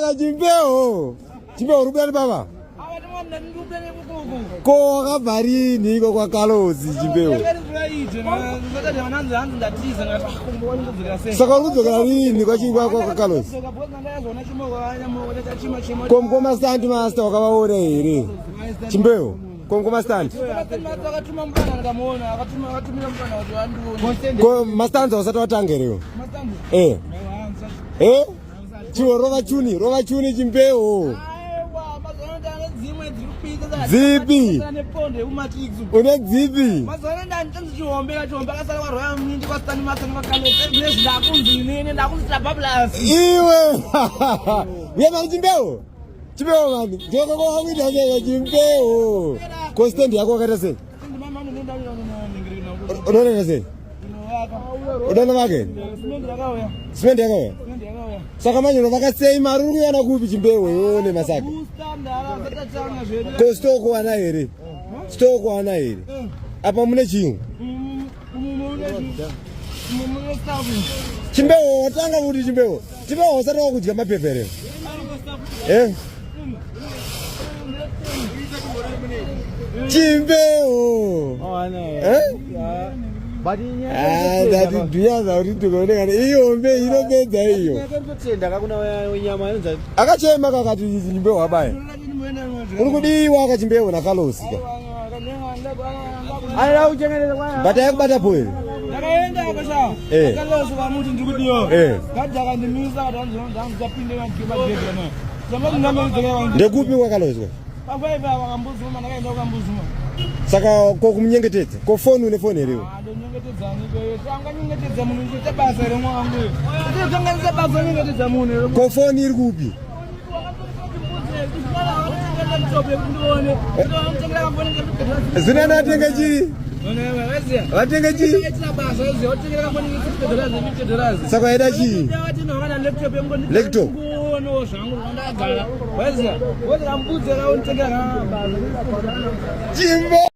Saka chimbewo. Chimbewo uri kubuda baba? Ko wakabva rini iko kwaKalosi chimbewo? Saka uri kudzokera rini kwaKalosi? Ko mukoma stand master wakavaona here? Chimbewo. Ko mukoma stand? Ko mastanza usati watanga here? Eh. Eh? Chiwo rova chuni, rova chuni chimbewo. Dzipi? Une dzipi? Iwe. Uye mani chimbewo? Chimbewo mani. Ndoko kwa kuita sei chimbewo? Ko stand yako wakaita sei? Unoona sei? Unoona vake? Simende yakauya. Saka manje unovaka sei mari uri kuiwana kupi chimbewo iwewe nemasaka? Ko store kuwana here? Store kuwana here? Apa mune chiyungu? Chimbewo watanga kuti chimbewo. Chimbewo usati wakudya mapepa here? Eh? Chimbewo. Eh? Ah, ndati dhuya kuti tikuonekana ihombe inopedza iyo. Akachema kakati chimbewo abaya. Uri kudiwa akachimbewo nakalosi ka. But ayakubata po here? Ndakaenda apa sha. Eh. Akalosi vamuti ndiri kudiwa. Eh. Gadha akandimisa akati hanzi hanzi ndapinde magedhi ano. Saka ndinamedzeka vangu. Ndekupi kwakalozwa? Pafaiva vakambuzuma ndakaenda kukambuzuma. Saka ko kumunyengetedza? Ko foni une foni here iwe? Ah, ndonyengetedzani iwewe. Anganyengetedza munhu ndichiita basa here mwangu iwe. Ndinokanganisa basa nyengetedza munhu here. Ko foni iri kupi? Zina natenge chii? Vatenge chii? Saka waida chii? Laptop. Chimbo.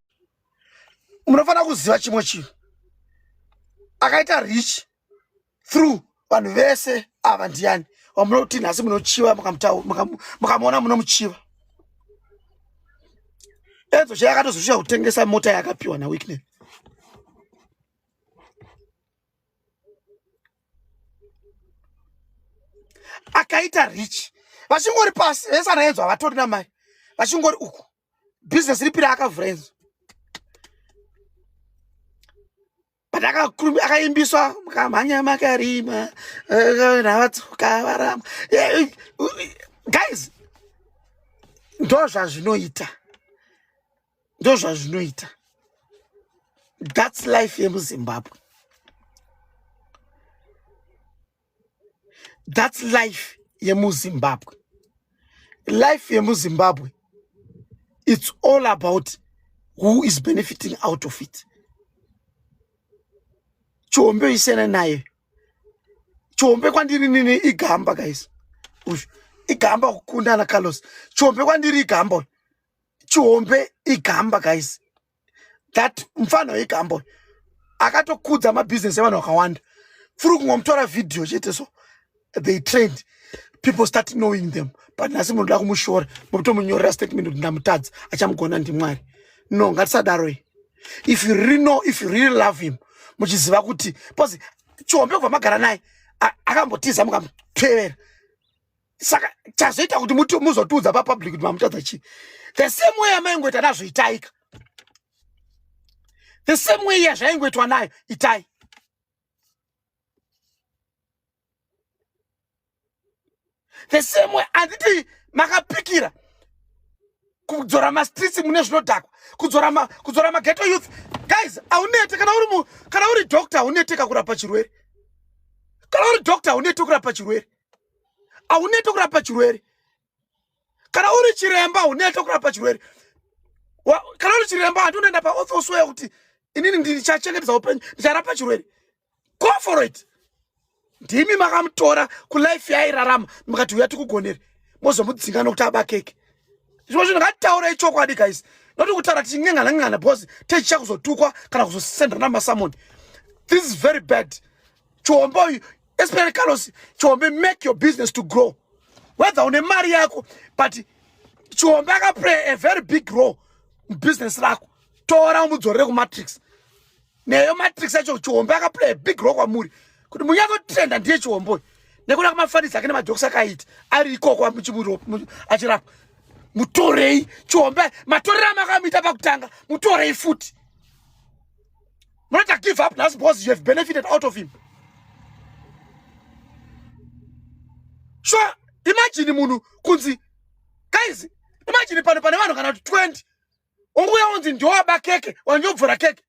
Munofanira kuziva chimwe chinhu. Akaita rich through vanhu vese ava ndiyani wamunoti nhasi munochiva mukamuona munomuchiva enzo chai akatozosvika kutengesa mota yakapiwa nawicknel akaita rich vachingori pasi vese ana enzo havatori namai vachingori uku bhizinesi ripi raakavhura enzo but akaimbiswa mukamhanya makarima eh, navatsoka varamba eh, eh, guys ndo zvazvinoita ndo zvazvinoita thats life yemuzimbabwe That's life yemuZimbabwe. Life yemuZimbabwe, it's all about who is benefiting out of it. Chihombe isiyana naye. Chihombe kwandiri nini igamba guys. Uyu igamba kukunda na Carlos. Chihombe kwandiri igamba. Chihombe igamba guys. That mfana wegamba uyu akatokudza mabhizinesi evanhu vakawanda furi kungomutora vhidhiyo chete so they trained people start knowing them but nhasi munoda kumushora motomunyorera statement kuti ndamutadza achamugona ndimwari no ngatisadaroi if you really know if you really love him muchiziva kuti bcause chihombe kubva magara naye akambotiza mukamutevera saka chazoita kuti muti muzotiudza papublic kuti mamutadza chii the same way amaingoita nazvo itaika the same way yazvaingoitwa nayo itai the same way handiti makapikira kudzora mastreets mune zvinodhakwa kudzora ma, kudzora mageto youth guys haunete kana uri mu, kana uri doctor haunete kakurapa chirwere kana uri doctor haunete kurapa chirwere haunete kurapa chirwere kana uri chiremba haunete kurapa chirwere kana uri chiremba handi unoenda paofosweya kuti inini ndichachengetedza upenyu ndicharapa chirwere go for it ndimi makamutora kulife yairarama mukati uya tikugonere mozomudzinga nokuti abakeke zvimwe zvinhu ngatitaurei chokwadi guys noti kutaura tichin'engana n'engana because techicha kuzotukwa kana kuzosendana masamoni this is very bad chihombe uyu especially carlos chihombe make your business to grow. Whether une mari yako, but Chihombe akaplay a very big role mubusiness rako. Tora umudzorere kumatrix. Neyo matrix yacho Chihombe akaplay a big role kwamuri kuti munyatsotrenda ndiye Chihombe nekuda kwemafanisi ake nemajokisi akaita ari ikoko achirapwa. Mutorei Chihombe, matorero amakamuita pakutanga, mutorei futi. Munoita give up nhasi because you have benefited out of him. Sure, imagine munhu kunzi guys, imagine pano pane vanhu kana kuti 20 unguya unzi ndiwaba keke wanyobvura keke,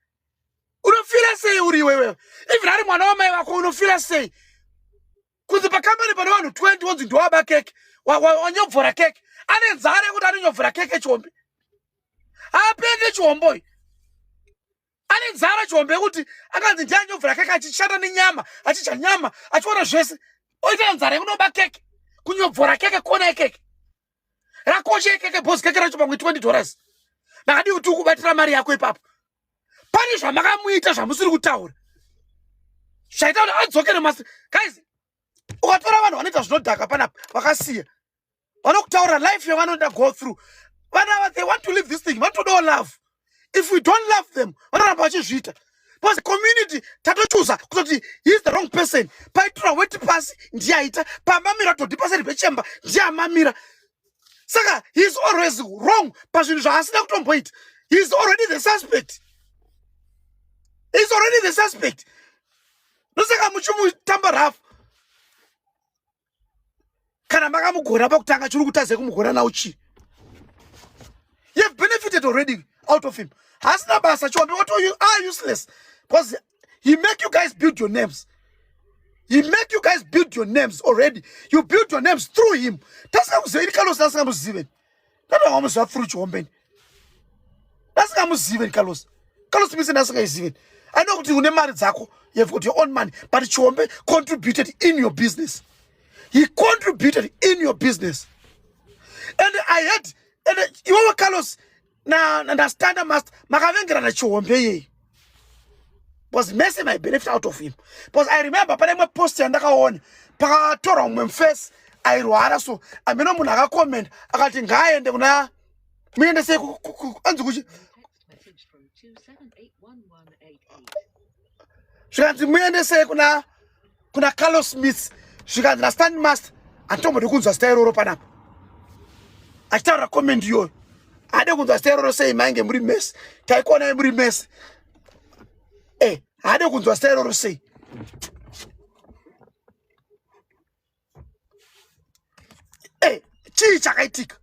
unofila sei uri iwewe? Even ari mwana wamai vako unofila sei kunzi pakambani pane vanhu 20 wonzi ndiwaba keke wanyobvura keke? Ane nzara yekuti anonyobvura keke Chihombe. Apenge Chihomboi, ane nzara Chihombe yekuti akanzi ndiye anyobvura keke, achishanda nenyama, achidya nyama, achiona zvese, oita nzara yekunoba keke, kunyobvura keke, kona yekeke rakosha yekeke bhosi, keke racho pamwe $20. Makadii kuti ukubatira mari yako ipapo? Pane zvamakamuita zvamusiri kutaura zvaita kuti adzokere masi. Guys, ukatora vanhu vanoita zvinodhaka panapa vakasiya, vanokutaura life yavanoda go through. Vana ava, they want to live this thing, vanotodawo love. If we don't love them, vanoramba vachizviita because community tatochuza kutoti he is the wrong person. Paitura weti pasi ndiye aita, pamamira todi paseri pechemba ndiye amamira. Saka he is always wrong pazvinhu zvaasina kutomboita. He is already the suspect, he is already the suspect. Ndosaka muchimutamba rafu. Kana makamugona pakutanga, chiri kutadza kumugona now chii? You have benefited already out of him. Hasina basa Chihombe. What you are useless because he make you guys build your names. He make you guys build your names already. You build your names through him. Tasingamuzive ini Carlos, tasingamuzive. Ndatovamuziva through Chihombeni. Ndasingamuzive Carlos. Carlos Smith ndasingaizive. I know kuti une mari dzako, you have got your own money, but Chihombe contributed in your business. He contributed in your business. And I had and iwewe Carlos na na Master makavengerana Chihombe yei because mese my benefit out of him. Because I remember pane imwe post yandakaona pakatorwa mumwe mufesi airwara, so amene munhu akakomenda akati ngaaende kuna muendesei anzi kuchi zvikanzi muendesei kuna Carlos Smith. Zvikanzi naStan Master handitombodi kunzwa zita iroro panapa. Achitaura comment iyoyo, haade kunzwa zita iroro. Sei mainge muri mese? Taikuonai muri mese. Haade kunzwa zita iroro sei? Chii chakaitika?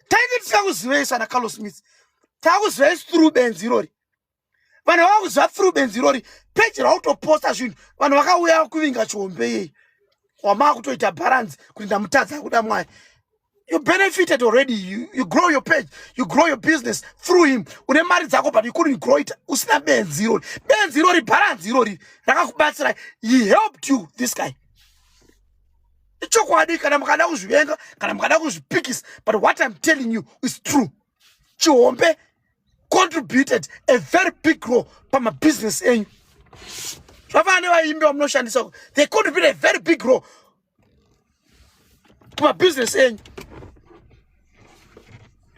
Tainge tisingakuzivei sana Carlos Smith, takuzivei through benzi irori. Vanhu vavakuziva through benzi irori, peji rautoposta zvinhu. Vanhu vakauya kuvinga Chihombe yei wamaa kutoita balance kuti ndamutadza kuda Mwari. You benefited already. You grow your page, you grow your business through him. Une mari dzako, but you couldn't grow it usina benzi irori. Benzi irori, balance irori rakakubatsira. He helped you, this guy. Ichokwadi, kana mukada kuzvivenga, kana mukada kuzvipikisa, but what I'm telling you is true. Chihombe contributed a very big role pamabusiness enyu. Zvafana nevaimbi vamunoshandisa, they contributed a very big role kumabhizinesi enyu.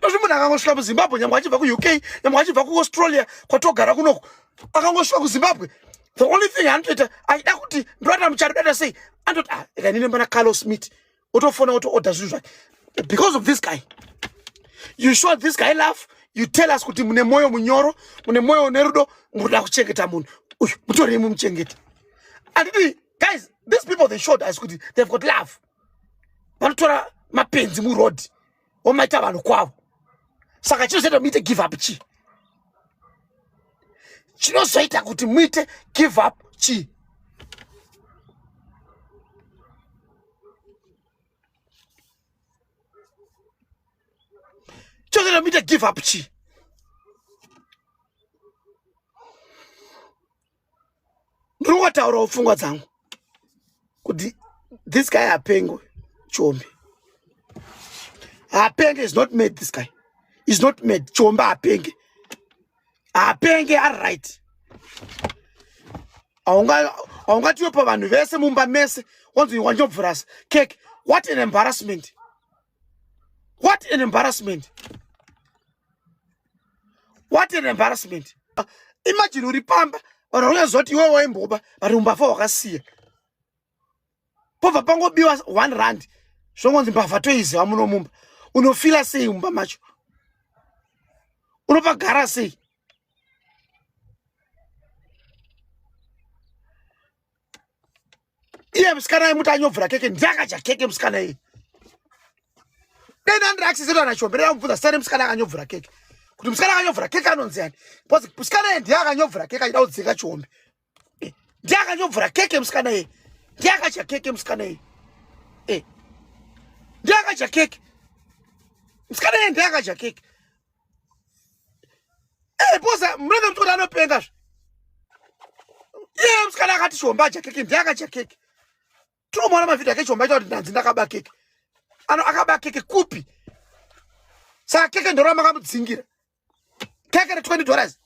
Izvi munhu akangosvika muZimbabwe, nyangwe achibva kuUK, nyangwe achibva kuAustralia kwatogara kunoku, akangosvika kuZimbabwe, the only thing anotoita achida kuti ndoata muchato data sei, anototi, "Ah, ikanine mbana Carlos Smith," otofona, otoorder zvinhu zvake because of this guy. You show this guy love. You tell us kuti mune mwoyo munyoro, mune mwoyo une rudo, munoda kuchengeta munhu uyu, mutorei mumuchengete. Anditi guys, these people, they showed us kuti they've got love. Vanotora mapenzi muroad vomaita vanhu kwavo. Saka chinozoita muite give up chii? Chinozoita kuti muite give up chii? Chinozoita muite give up chii? Ndiri kungotaurawo pfungwa dzangu kuti this guy hapengo. Chihombe hapenge, is not mad. This guy is not mad. Chihombe hapenge, hapenge, ari right. Haungatiwe pavanhu vese mumba mese. Wanzi wanyobvurasa cake. What an embarrassment. What an embarrassment. What an embarrassment. Imagine uri pamba vanhu vanonyaziva kuti iwe waimboba but umbavha wakasiya. Pobva pangobiwa 1 rand zvongonzi mbavha toiziva muno mumba. Unofila sei mumba macho? Unopagara sei? Iye musikana aimuti anyobvura keke ndiye akadya keke musikana iye. Dai ndandiri access ana chombe ndamubvunza zita remusikana akanyobvura keke. Kuti musikana akanyobvura keke anonzi ani? Because musikana iye ndiye akanyobvura keke achida kudzinga chombe. Eh, ndiye akanyobvura keke musikana iye. Ndiye akadya keke musikana iye. Eh. Ndiye akadya keke. Musikana iye ndiye akadya keke. Eh, bosa munenge muchikuti anopenga zve. Iye musikana akati chombe adya keke ndiye akadya keke. Tinomuona mavhidhiyo ake chombe aita kuti ndanzi ndakaba keke. Ano akaba keke kupi? Saka keke ndoro ramakamudzingira. Keke re 20 dollars.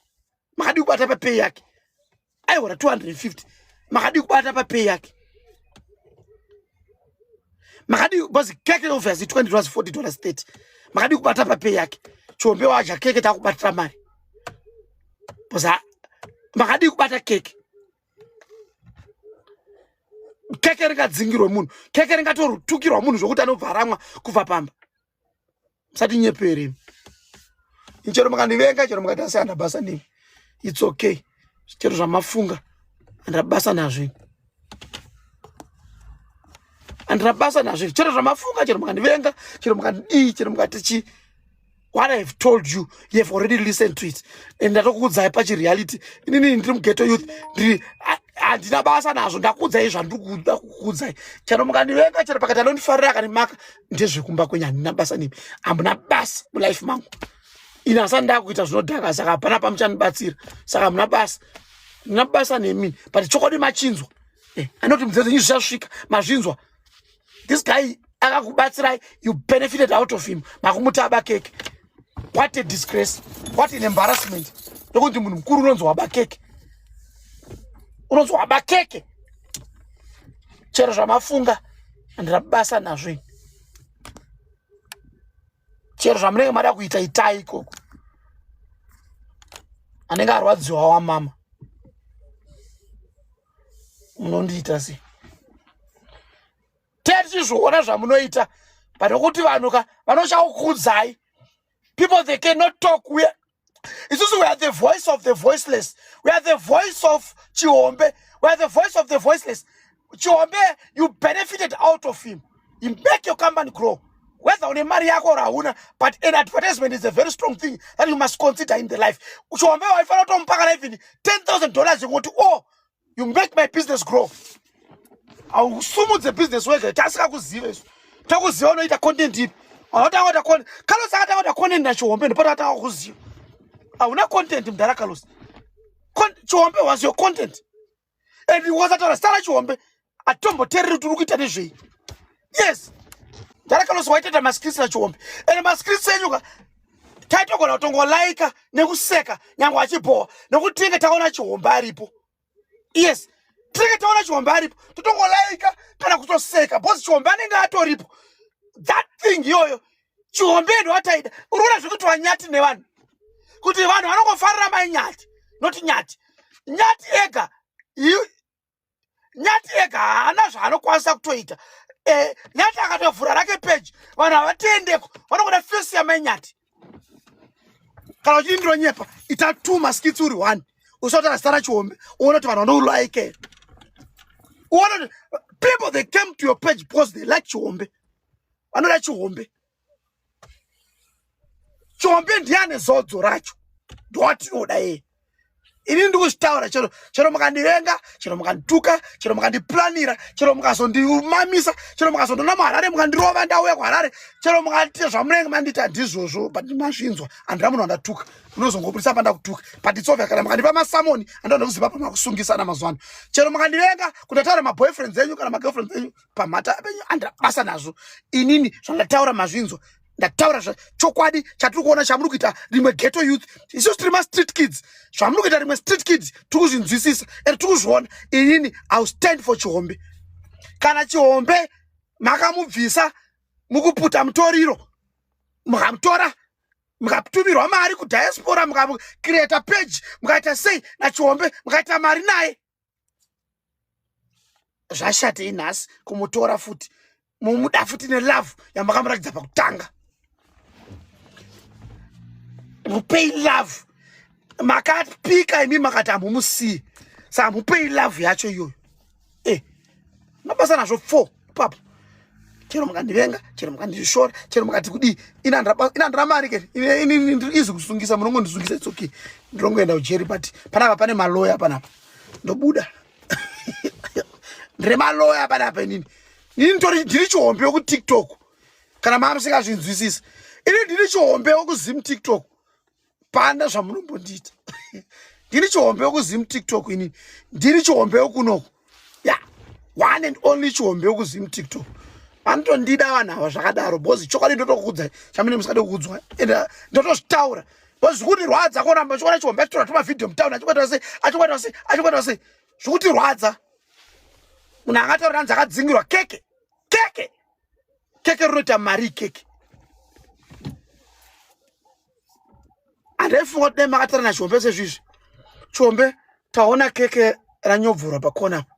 Makadii kubata papay yake. Aiwa 250. Makadii kubata papay yake. Makadii because keke obviously 20 dollars 40 dollars 30. Makadii kubata papay yake. Chombe wadya keke takubatira mari. Because makadii kubata keke. Keke ringadzingirwe munhu. Keke ringatotukirwa munhu zvokuti anobva aramwa kubva pamba. Musatinyepere. Chero mukandivenga chero mukati asi handina basa nemi. It's okay. Chero zvamafunga handina basa nazvo. Handina basa nazvo. Chero zvamafunga chero mukandivenga chero mukandidii chero mukati chi what I have told you, you have already listened to it. And ndatokuudzai pachireality. Inini ndiri mughetto youth, ndiri handina basa nazvo, ndakuudzai zvandiri kuda kukuudzai. Chero mukandivenga chero pakati anondifarira akandimaka ndezvekumba kwenyu, handina basa nemi. Hamuna basa mulife mangu. Ini asati ndakuita zvinodhaka saka hapana pamuchandibatsira. Saka hamuna basa. Handina basa nemi. But chokwadi machinzwa. Eh, anoti mudzidzi dzenyu zvichasvika, mazvinzwa. This guy akakubatsirai, you benefited out of him. Makumuti aba keke. What a disgrace. What an embarrassment. Ndokuti munhu mukuru unonzi waba keke. Unonzi waba keke. Chero zvamafunga handina basa nazvo ini. Chero zvamunenge mada kuita itai ikoko. Anenge arwadziwa wamama. Munondiita sei? Tichizviona zvamunoita but nokuti vanhu ka vanochakukudzai. People they cannot talk. We isusu we are the voice of the voiceless. We are the voice of Chihombe. We are the voice of the voiceless. Chihombe, you benefited out of him. You make your company grow. Whether une mari yako or hauna, but an advertisement is a very strong thing that you must consider in the life. Chihombe waifanira kutomupa kana even $10,000 yekuti oh, you make my business grow. Hausumudze business wega, tasikakuziva isu. Takuziva unoita content ipi. Hautanga kuita content. Carlos akatanga kuita content naChihombe ndipo takatanga kuziva. Hauna content mudhara Carlos. Chihombe was your content. And wasataura zita raChihombe atomboteereri kuti uri kuita nezvei. Yes. Mudhara Carlos waitoita maskits naChihombe. And maskits enyu ka taitogona kutongolaika nekuseka nyangwe achibhowa nekuti tinenge taona Chihombe aripo. Yes, tinenge taona Chihombe aripo totongolaika kana kutoseka because Chihombe anenge atoripo. That thing iyoyo Chihombe ndo ataida. Uri kuona zvekuti wanyati nevanhu kuti vanhu vanongofarira mai Nyati not Nyati. Nyati ega Nyati ega haana zvaanokwanisa kutoita. Nyati akatovhura rake page vanhu havatendeko, vanongoda face yamai Nyati. Kana uchiti ndinonyepa ita 2 maskits uri 1 usataura zita raChihombe uone kuti vanhu vanoulaike. Uone kuti people they came to your page because they like Chihombe. Vanoda Chihombe. Chihombe ndiye ane zodzo racho, ndowatinoda iye. Ini ndikuzvitaura chero chero mukandivenga, chero mukandituka, chero mukandiplanira, chero mukazondimamisa, chero mukazondona muHarare mukandirova ndauya kuHarare, chero mukandiita zvamunenge mandiita ndizvozvo, but mazvinzwa handina munhu wandatuka. Munozongobudisa pandakutuka, but it's over. Kana mukandipa masamoni andinoda kuziva pamakusungisana mazuva ano. Chero mukandivenga kundataura maboyfriends enyu kana magirlfriends enyu pamhata penyu handina basa nazvo. Inini zvandataura mazvinzwa. Ndataura chokwadi chatiri kuona chamuri kuita rimwe ghetto youth. Isusu tiri ma-street kids. Zvamuri kuita rimwe street kids tiri kuzvinzwisisa and tiri kuzviona. Inini I will stand for Chihombe. Kana Chihombe makamubvisa mukuputa mutoriro, mukamutora mukatumirwa mari kudiaspora, mukacreata page, mukaita sei naChihombe, mukaita mari naye. Zvashatei nhasi kumutora futi mumuda futi nelove yamakamuratidza pakutanga? Mupei love. Makapika imi makati hamumusii, saka mupei love yacho iyoyo. E mabasa nazvo four ipapo. Chero mukandivenga, chero mukandishora, chero mukati kudii, inandira mari ke ndiri izi kusungisa, munongondisungisa, it's okay, ndirongoenda kujeri. But panapa pane maloya, panapa ndobuda. Ndire maloya panapa. Inini ndiri chihombe wekuTikTok. Kana maa musingazvinzwisisi, ini ndiri chihombe wekuZim TikTok. Pana zvamunombondiita, ndiri chihombe wekuZim TikTok. Inini ndiri chihombe wekunoku ya one and only chihombe wekuZim TikTok. Vanotondida vanhu ava zvakadaro, because chokwadi ndotokuudzai chamine musingade kuudzwa, ende ndotozvitaura, because zvikundirwadza kuramba chiona chihombe achitora tumavhidhiyo mutauni, achikuita sei, achikuita sei, achikuita sei. Zvikutirwadza. Munhu angataura hanzi akadzingirwa keke. Keke, keke rinoita mari keke. Handaifunga kuti dai makatara nachihombe sezvizvi. Chihombe, taona keke ranyobvurwa pakona apa,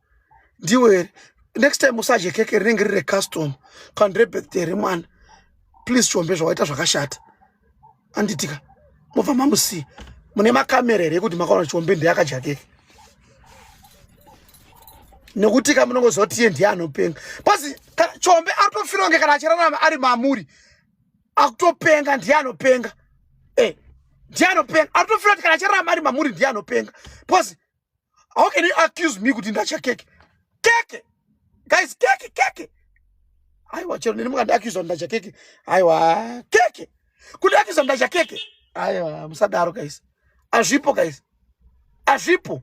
ndiwe here? Next time usadye keke rinenge riri recustom kana nderebirthday remwana, please. Chihombe, zvawaita zvakashata, anditika? Mobva mamusiya. Mune makamera here ekuti makaona chihombe ndeyakadya keke? Nekuti ka munongoziva kuti iye ndiye anopenga pasi. Chihombe ari kunge kana achirarama ari mamuri akutopenga, ndiye anopenga. Ndiye anopenga, arikutofira kuti kana achirarama ari mamuri ndiye anopenga, because how can you accuse me kuti ndadya keke? Keke, guys, keke, keke. Aiwa, chero nini mukandiaccusa kuti ndadya keke, aiwa, keke, kundiaccusa ndadya keke, aiwa, musadaro guys. Hazvipo guys, hazvipo,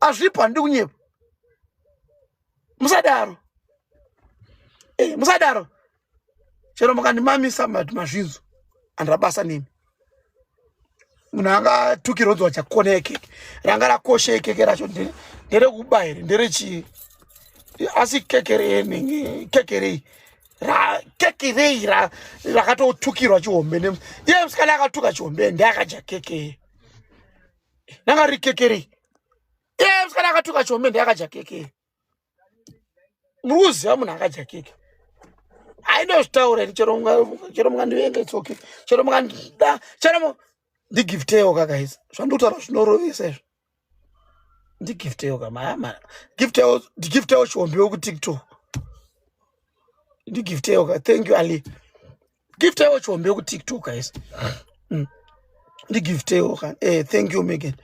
hazvipo. Handidi kunyepa, musadaro. Musadaro. Chero mukandimamisa mazvinzo, handina basa nemi. Munhu angatukirwa chakona yekeke ranga rakosha. Ikeke racho nderekuba here? Nderechii? Asi keke renenge keke rei, keke rei rakatotukirwa chihombe? Iye musikana akatuka chihombe ndeakadya keke, ranga riri keke rei? Iye musikana akatuka chihombe ndeakadya keke. Muri kuziva munhu akadya keke? Aindozvitaura ini. Chero mukandivenga, it's okay. Chero mukandida, chero ndigiftewo ka guys. Zvandikutaura zvinorovesa izvo. Ndigiftewo ka mama, giftewo, ndigiftewo chihombe wekuTikTok, ndigiftewo ka. Thank you, Ali. Giftewo chihombe wekuTikTok, guys. Ndigiftewo ka. Thank you, Megan.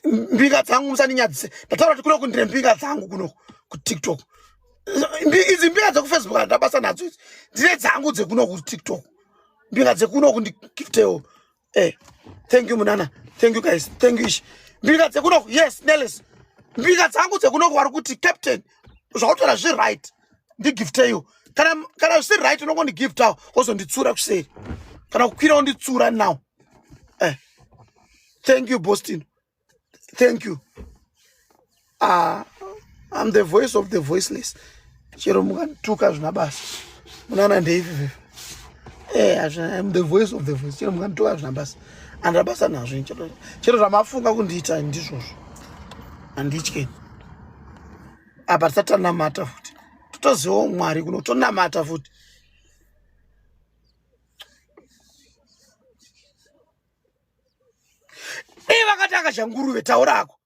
Mbinga dzangu, musandinyadzise. Ndataura kuti kunoku ndine mbinga dzangu kunoku kuTikTok. Idzi mbinga dzekuFacebook handina basa nadzo idzi, ndine dzangu dzekunoku kuTikTok. Mbinga dzekunoku, ndigiftewo. Thank you, Munana. Thank you guys, thank you. Ishi mbinga dzekunoku, yes, Neles, mbinga dzangu dzekunoku. Vari kuti captain zvautora zviright, ndigifteiwo. Kana zvisiri right, unongondigiftawo wozonditsura kuseri, kana kukwira wonditsura now. Thank you, Boston, thank you. I'm the voice of the voiceless. Chero mukandituka zvina basa. Munaona ndeivi? I'm the voice of the voice. Chero mukandituka zvina basa, handina basa nazvo. Chero zvamafunga kundiita ndizvozvo, handitye. Apa tisati tanamata futi, totozivawo Mwari kuno, tonamata futi. Dei vakati akadya nguruve, taurako.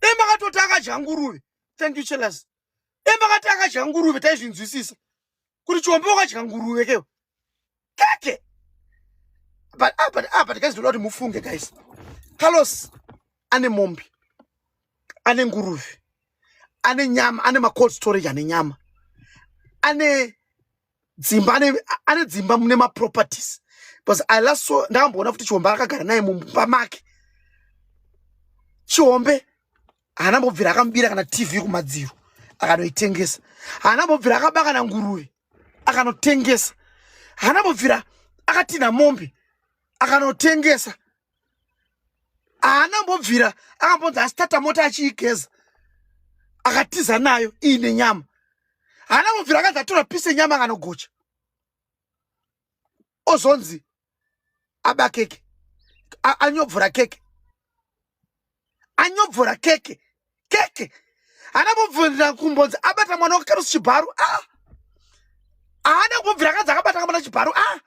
Dei makatoti akadya nguruve. Thank you, Chelas. Dei makati akadya nguruve, taizvinzwisisa kuti Chihombe wakadya nguruve kewo keke. But ah, but ah, but guys, ndoda kuti mufunge guys. Carlos ane mombe, ane nguruve, ane nyama, ane macold storage, ane nyama, ane dzimba, ane dzimba mune maproperties, because I last saw, ndakamboona futi Chihombe akagara naye mumba make. Chihombe haana mbobvira akamubira kana TV kumadziro akanoitengesa, haana mbobvira akaba kana nguruve akanotengesa, haana mbobvira akatinha mombe akanotengesa, haana mbobvira akambonzi asitata mota achiigeza. Akatiza nayo iine nyama. Haana kubvira akanzi atora pisi yenyama akanogocha. Ozonzi aba keke. Anyobvura keke. Anyobvura keke. Keke. Haana kubvira kumbonzi abata mwana wake Carlos chibharu. Ah. Haana kubvira akanzi akabata mwana chibharu. Ah.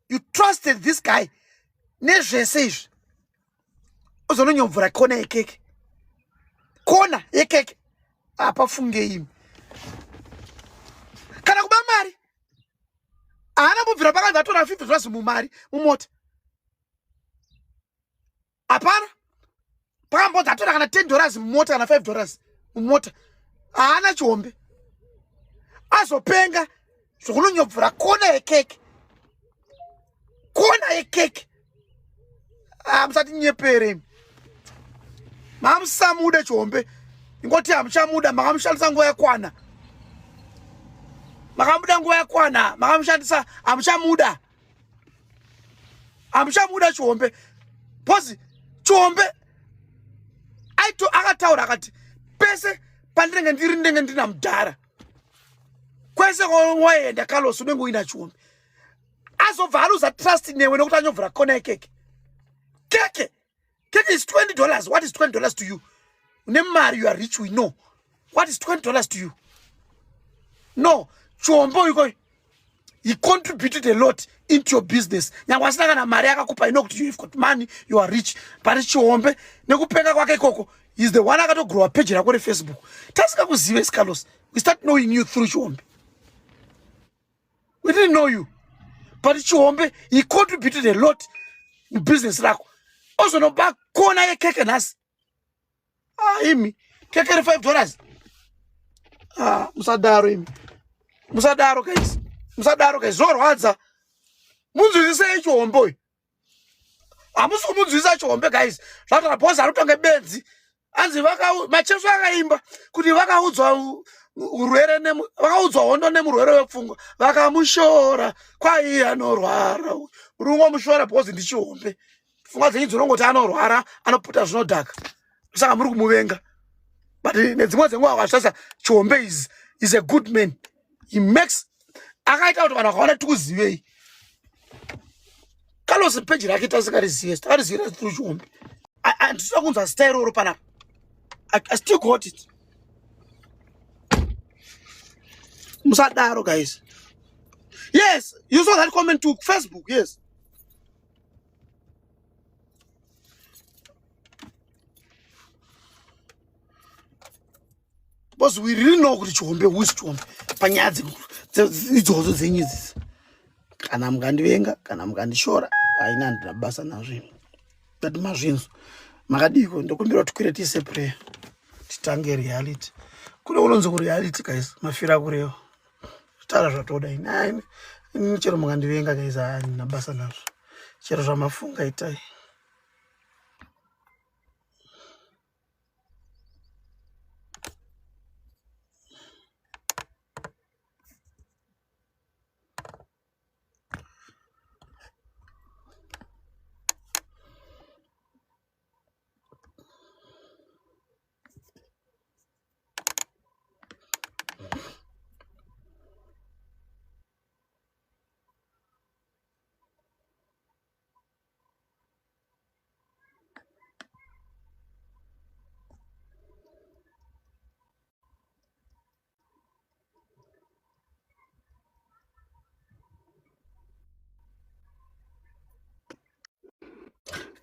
You trusted this guy nezvese izvi. Ozononyobvura kona yekeke. Kona yekeke. Apa funge imi. Kana kuba mari. Haana kubvira pakanzi atora 50 dollars mumari mumota. Hapana. Pakambonzi atora kana 10 dollars mumota kana 5 dollars mumota. Haana chihombe. Azopenga zvokunonyobvura kona yekeke. Kona yekeke. Ah, musati nyepere imi. Mamusamude chihombe. Ingoti hamuchamuda makamushandisa nguva yakwana. Makamuda nguva yakwana, makamushandisa hamuchamuda. Hamuchamuda chihombe. Pozi chihombe aito akataura akati pese pandinenge ndiri ndinenge ndina mudhara. Kwese kwawaenda Carlos unenge uina chihombe. Azobva aluza trust newe nekuti anyobvura kona yekeke. Keke. Keke is 20 dollars. What is 20 dollars to you? Une mari, you are rich, we know. What is 20 dollars to you? No, Chombo yuko he contributed a lot into your business. Nyangwe asina kana mari akakupa, you know kuti you've got money, you are rich. But Chihombe nekupenga kwake ikoko, he's the one akatogrowa page rako reFacebook. Tasingakuzive Carlos. We start knowing you through Chihombe. We didn't know you. But Chihombe, he contributed a lot in business rako. Ozonoba kona yekeke nhasi. Ah, imi. Keke re 5 dollars. Ah, musadaro imi. Musadaro guys. Musadaro guys. Zvorwadza. Munzwisisei Chihombe uyu. Hamusi kumunzwisisa Chihombe guys. Zvataura boss anotonge benzi. Anzi macheso akaimba kuti vakaudzwa urwere vakaudzwa hondo nemurwere wepfungwa vakamushora kwai anorwara. Uri kungomushora because ndiChihombe. Pfungwa dzenyu dzinongoti anorwara, anoputa zvinodhaka. Saka muri kumuvenga. But nedzimwe dzenguva wakazvitarisa Chihombe is a good man. He makes akaita kuti vanhu vakaona tikuzivei. Carlos page rake tasingarizive, takarizivira through Chihombe. Handisina kunzwa zita iroro panapa. I still got it. Musadaro guys. Yes, you saw that comment to Facebook, yes. Because we really know kuti Chihombe, who is Chihombe panyaya idzodzo dzenyu idzidzi. Kana mukandivenga, kana mukandishora, haina handina basa nazvo ini. But mazvinzwa. Makadiko ndokumbira kuti tikwire tiise prayer. Titange reality. Kune unonzi kureality guys, mafira kureva. Taura zvatoda ini. Hayi, ini chero mukandivenga guys, handina basa nazvo. Chero zvamafunga itai.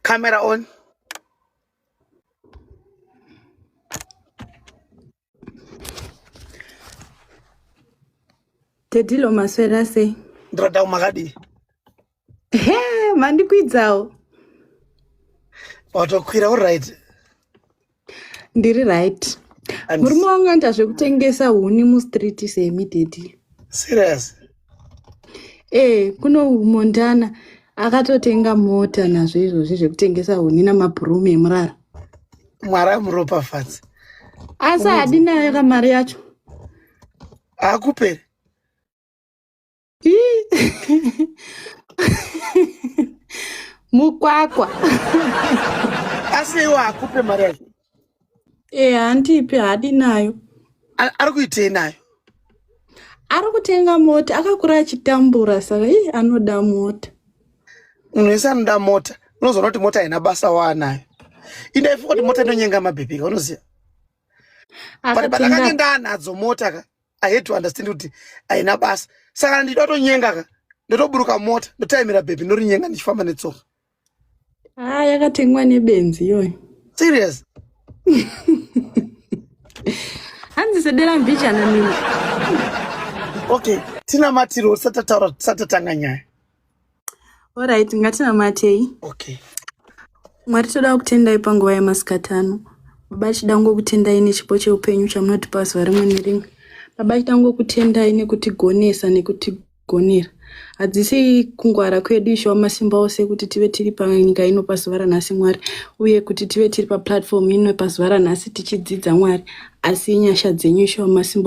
Camera on. Tedilo maswera sei? Ndoda makadii? He, mandikwidzawo. Watokwira uri right. Ndiri right. Murume wangu anoita zvekutengesa huni mustreet semi Teddy. Serious? Eh, kuno Montana akatotenga mota nazvo izvozvi zvekutengesa huni namabhurumu emurara. Mwari amuropafadze. Asi haadi nayo kamari yacho. Haakupere. Mukwakwa. Asi iwo hakupe mari yacho. E handipi haadi nayo. Ari kuitei nayo? Ari kutenga mota, akakura achitambura saka ii anoda mota. Munhu wese anoda mota. Unozoona kuti mota haina basa waanayo. Indaifunga kuti mota inonyenga mabhebhi ka unoziva. But pandakange ndaanadzo mota ka I had to understand kuti haina basa. Saka ndida kutonyenga ka ndotoburuka mota ndotaimira bhebhi ndorinyenga ndichifamba netsoka. Ah, yakatengwa nebenzi iyoyo. Serious? Hanzi sedera mbijana mina. Okay, tinamatiro tisati tataura tisati tatanga nyaya. Alright, ngatinamatei. Okay. Mwari toda kutendai panguva yemasikati ano. Baba tichida ngokutendai nechipo cheupenyu chamunotipa zuva rimwe nerimwe. Baba tichida ngokutendai nekutigonesa nekuti gonera. Hadzisi kungwara kwedu Ishe wamasimba ose kuti tive tiri panyika ino pazuva ranhasi Mwari uye kuti tive tiri paplatform ino pazuva ranhasi tichidzidza Mwari asi inyasha dzenyu Ishe wamasimba.